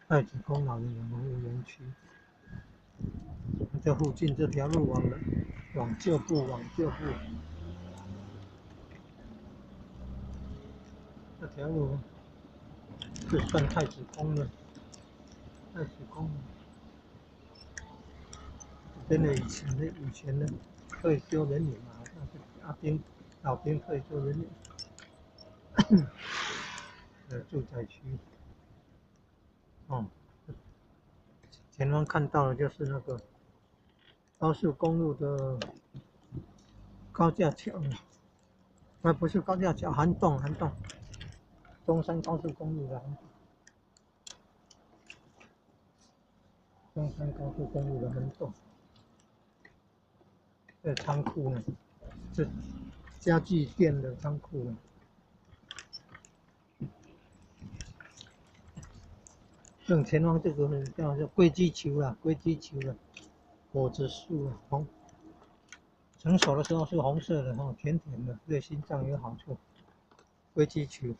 太子宫老人养护园区。这附近这条路往旧部，往旧部。这条路是算太子宫的，太子宫。这边的以前的退休人员嘛，好像是阿兵老兵退休人员的住宅区。哦，前方看到的就是那个高速公路的高架桥，啊，不是高架桥，涵洞，涵洞，中山高速公路的涵洞，中山高速公路的涵洞。这仓库呢，这家具店的仓库呢。正前方这个叫做龟鸡球啦，龟鸡球啦，果子树啊，红，成熟的时候是红色的哈，甜甜的，对心脏有好处。龟鸡球。